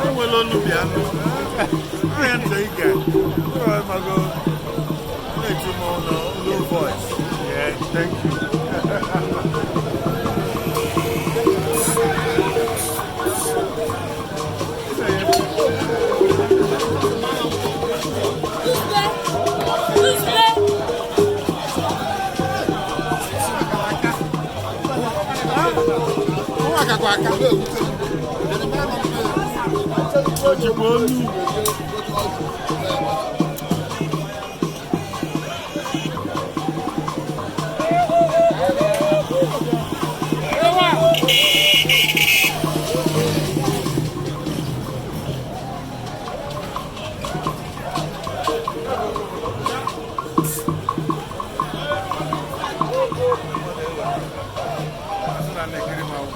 Enwela olu bịa nụ. Onye ntị ige. Ụlọ mago na-eti m ụlọ low voice. Yeah, thank you. O jikwa olu. Asị na na-ekiri m ahụ.